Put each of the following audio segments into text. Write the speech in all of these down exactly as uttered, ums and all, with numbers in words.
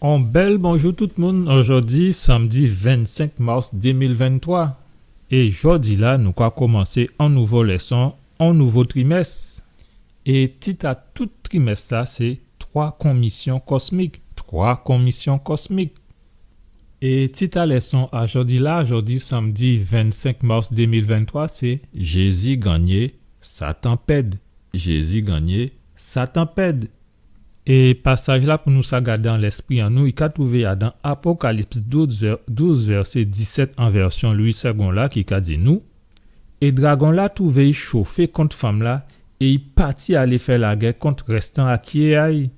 On bèl bonjou tout moun. Ojòdi, sanmdi vennsenk mas dé mil venntwa. É jòdi-la, nou ka komansé on nouvo lèson, on nouvo trimès. É tit a tout trimès-la, sé Twa konmisyon kosmik. Twa konmisyon kosmik. É tit a lèson a jòdi-la, jòdi sanmdi vennsenk mas dé mil venntwa, sé Jézi gannyé, Satan pèd. Jézi gannyé, Satan pèd. É pasaj-la pou nou sa gadé an lèspri an nou, i ka twouvé adan Apokalips douz, vè-, douz, vèsé disèt an vèsyon Louis Segond la, ki ka di nou, é dragon-la twouvé i chofé kont fanm-la, é i pati alé fè lagè kont rèstan a tyè a'y.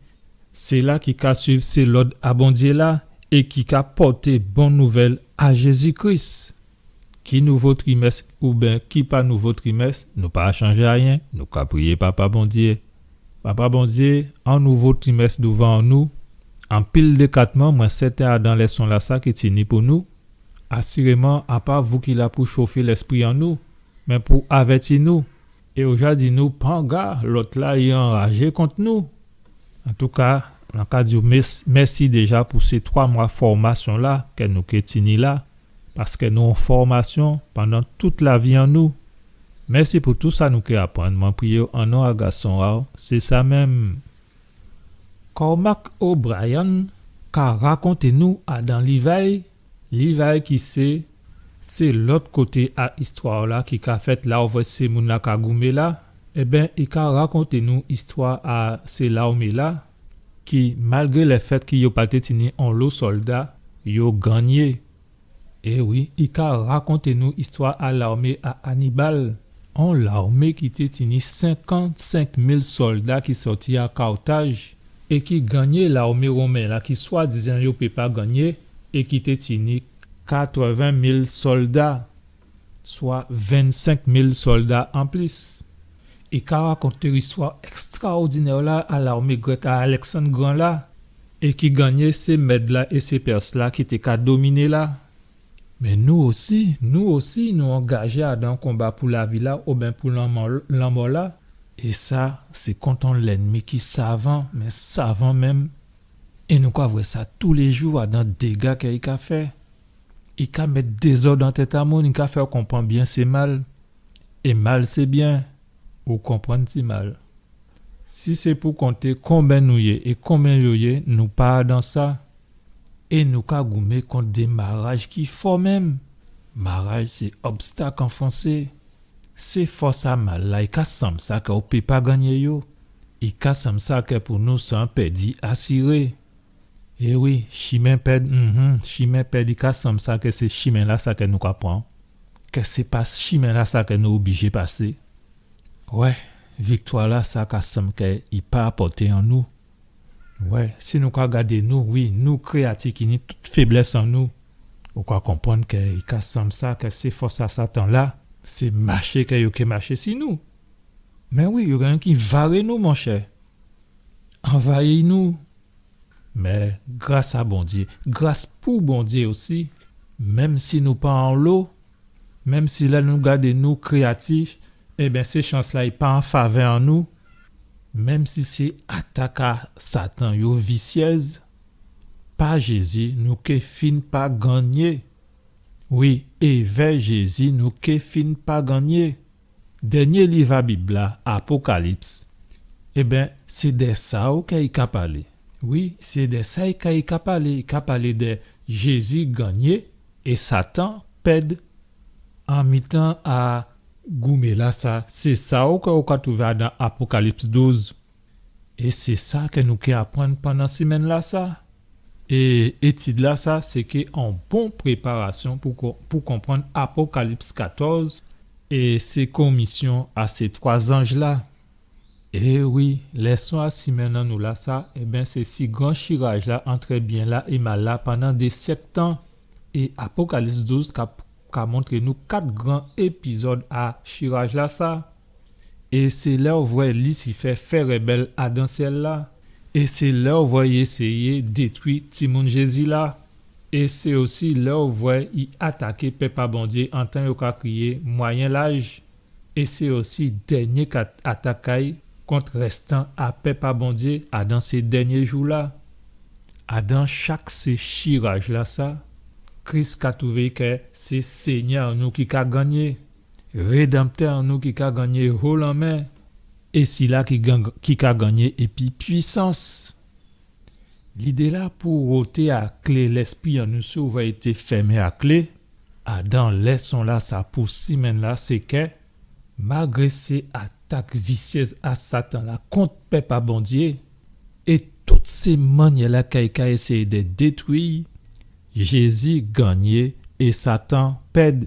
Sila ki ka suiv sé lòd a Bondyé la, é ki ka pòté bon nouvèl a Jézi Kris. Ki nouvo trimès oubyen ki pa nouvo trimès, nou pa chanjé ayen, nou ka priyé Papa Bondyé. Papa Bondyé, on nouvo trimès douvan nou, anpil dékatman, mwen sèten adan lèson-lasa ki tini pou nou. Asiréman, a pa vou ki la pou chofé lèspri an nou, mé pou avèti nou. É ou ja di nou, panga, lòt-la i anrajé kont nou. Antouka, an ka di'w mès-, mèsi déja pou sé twa mwa fòmasyon-la kè nou ké tini la, paskè nou an fòmasyon pandan tout lavi an nou. Mèsi pou tou sa nou ké aprann. Mwen priyé'w an non a Gason a'w, sé sa menm. Cormac O'Brien ka rakonté nou adan liv a'y, liv a'y ki sé, sé lòt koté a istwa-la ki ka fèt la ou vwè sé moun-la ka goumé la, ében, i ka rakonté nou istwa a sé lawmé-la, ki, malgré lèfèt ki yo pa té tini onlo sòlda, yo gannyé. É wi, i ka rakonté nou istwa a lawmé a Anibal, on lawmé ki té tini senkant-senk mil sòlda ki sòti a Kartaj é ki gannyé lawmé women-la ki swadizan yo pé pa gannyé é ki té tini katrèven mil sòlda, swa vennsenk mil sòlda anplis. I ka rakonté istwa èkstraòdinè-la a lawmé grèk a Alèksann Gran la, é ki gannyé sé Mèd-la é sé Pèrs-la ki té ka dominé la. Mé nou osi, nou osi, nou angajé adan konba pou lavi-la oubyen pou lanmò, lanmò-la. É sa, sé kont on lènmi ki savan, mé savan menm. É nou ka vwè sa touléjou adan déga kè i ka fè. I ka mèt dézòd an tèt a moun, i ka fè'w konprann byen sé mal, é mal sé byen. Ou konprann ti mal. Si sé pou konté konbyen nou yé é konbyen yo yé, nou pa adan sa. É nou ka goumé kont dé maraj ki fò menm. Maraj sé obstak an fransé. Sé fòs a mal-la, i ka sanm sa kè ou pé pa gannyé yo. I ka sanm sa kè pou nou sé on pèdi asiré. É wi, chimen pèd, mhm, chimen pèd, i ka sanm sa kè sé chimen-lasa kè nou ka pran. Kè sé pa chimen-lasa kè nou oblijé pasé. Wè, viktwa-lasa ka sanm kè i pa a pòté an nou. Wè, si nou ka gadé nou, wi, nou kréyati ki ni tout féblès an nou, ou ka konprann kè i ka sanm sa kè sé fòs a Satan la, sé maché kè yo ké maché si nou. Mé wi, yo ké anki varé nou, monchè. Anvayi nou. Mé gras a Bondyé, gras pou Bondyé osi, menm si nou pa anlo, menm si lè nou gadé nou kréyati, ében, sé chans-la i pa an favè an nou, menm si sé atak a Satan yo visyèz, pa Jézi, nou ké fin pa gannyé. Wi, èvè Jézi, nou ké fin pa gannyé. Dènyé liv a Bib-la, Apokalips, ében, sé dè sa ou kè i ka palé. Wi, sé dè sa i ka, i ka palé, i ka palé dè Jézi gannyé é Satan pèd. An mitan a goumé-lasa, sé sa ou kè ou ka twouvé adan Apokalips douz. É sé sa kè nou ké aprann pandan simenn-lasa. É étid-lasa, sé ké on bon préparasyon pou ko-, pou konprann Apokalips katòz é sé konmisyon a sé twa zanj-la. É wi, lèson a simenn an nou lasa, ében, sé si gran chiraj-la antrè byen-la é mal-la pandan dé syèk tan. É Apokalips douz ka, ka montré nou kat gran épizòd a chiraj-lasa. É sé lè ou vwè Lisifè fè rèbèl adan syèl-la. É sé lè ou vwè i éséyé détwi timoun Jézi la. É sé osi lè ou vwè i ataké pèp a Bondyé antan yo ka kriyé Mwayen Laj. É sé osi dènyé kat-, atak a'y kont rèstan a pèp a Bondyé adan sé dènyé jou-la. Adan chak sé chiraj-lasa, Kris ka twouvé kè sé Sényè nou ki ka gannyé, Rédanmtè nou ki ka gannyé ho lanmen, é sila ki gan-, ki ka gannyé épi pwisans. Lidé-la pou woté a klé lèspri an nou si ou va été fèmé a klé, adan lèson-lasa pou simenn-la, sé kè, malgré sé atak visyèz a Satan-la kont pèp a Bondyé, é tout sé mannyè-la kè i ka éséyé dè détwi, Jézi gannyé é Satan pèd.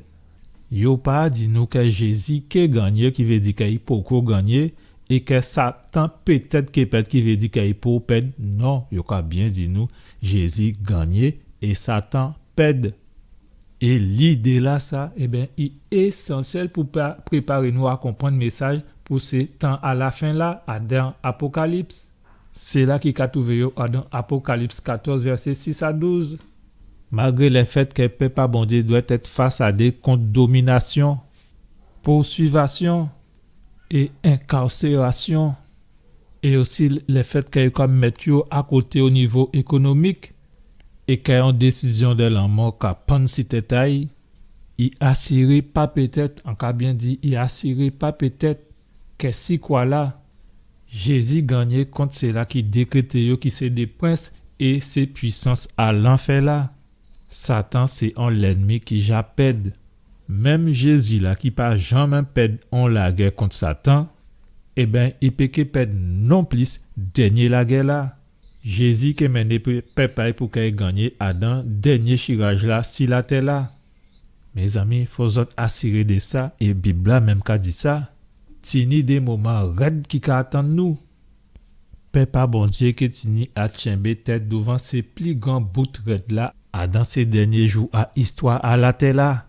Yo pa di nou kè Jézi ké gannyé, ki vé di kè i poko gannyé, é kè Satan pétèt ké pèd, ki vé di kè i po pèd. Non, yo ka byen di nou, Jézi gannyé é Satan pèd. É lidé-lasa, ében, i ésansyèl pou pa-, préparé nou a konprann mésaj pou sé tan a lafen-la, adan Apokalips. Sila ki ka twouvé yo adan Apokalips katòz, vèsé sis a douz. Malgré lèfèt kè pèp a Bondyé dwèt èt fas a dé kont dominasyon, pousuivasyon é enkarsérasyon, é osi lèfèt kè yo ka mèt yo akoté o nivo ékonomik, é kè on désizyon dè lanmò ka pann si tèt a-y, i asiré pa pétèt, an ka byen di, i asiré pa pétèt, kè si kwa-la, Jézi gannyé kont sila ki dékrété yo ki sé dé prens é sé pwisans a lanfè-la. Satan sé on lènmi ki ja pèd. Menm Jézi-la ki pa janmen pèd on lagè kont Satan, ében, i pé ké pèd nonplis dènyé lagè-la. Jézi ké mennen pè-, pèp a-y pou kè i gannyé adan dènyé chiraj-la si latè-la. Mézanmi, fò zòt asiré dè sa, é Bib-la menm ka di sa. Tini dé moman rèd ki ka atann nou. Pèp a Bondyé ké tini a tchenbé tèt douvan sé pli gran bout rèd-la adan sé dènyé jou a istwa a latè-la.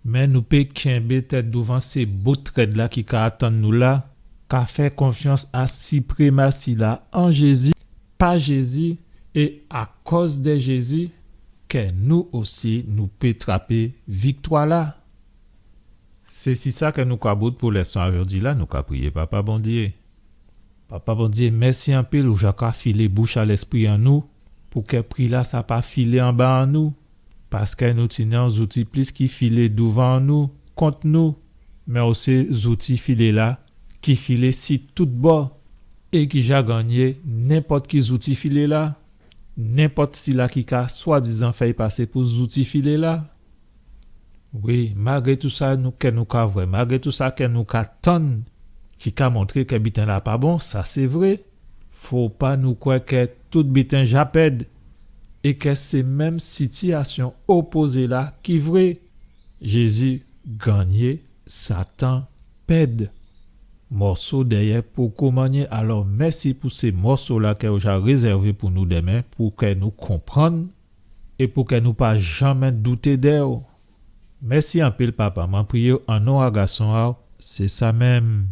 Mé nou pé kenbé tèt douvan sé bout rèd-la ki ka atann nou la, ka fè konfyans a siprémasi-la an Jézi, pa Jézi, é akòz dè Jézi, kè nou osi nou pé trapé viktwa-la. Sé si sa kè nou ka bout pou lèson a jòdi-la, nou ka priyé Papa Bondyé. Papa Bondyé, mèsi anpil ou ja ka filé bouch a lèspri an nou, pou kè pri-la sa pa filé anba an nou, paskè nou tini on zouti plis ki filé douvan an nou, kont nou, mé osi zouti filé la ki filé si tout bò, é ki ja gannyé nenpòt ki zouti filé la, nenpòt sila ki ka swadizan fè-y pasé pou zouti filé la. Wi, malgré tou sa nou, kè nou ka vwè, malgré tou sa kè nou ka tann, ki ka montré kè biten-la pa bon, sa sé vré. Fò pa nou kwè kè tout biten ja pèd, é kè sé menm sitiyasyon opozé la ki vré. Jézi gannyé, Satan pèd. Mòso dèyè poko mannyé, alò mèsi pou sé mòso-la kè ou ja rézèvé pou nou dèmen, pou kè nou konprann é pou kè nou pa janmen douté dè-w. Mèsi anpil, Papa. Mwen priyé-w an non a Gason a-w, sé sa menm.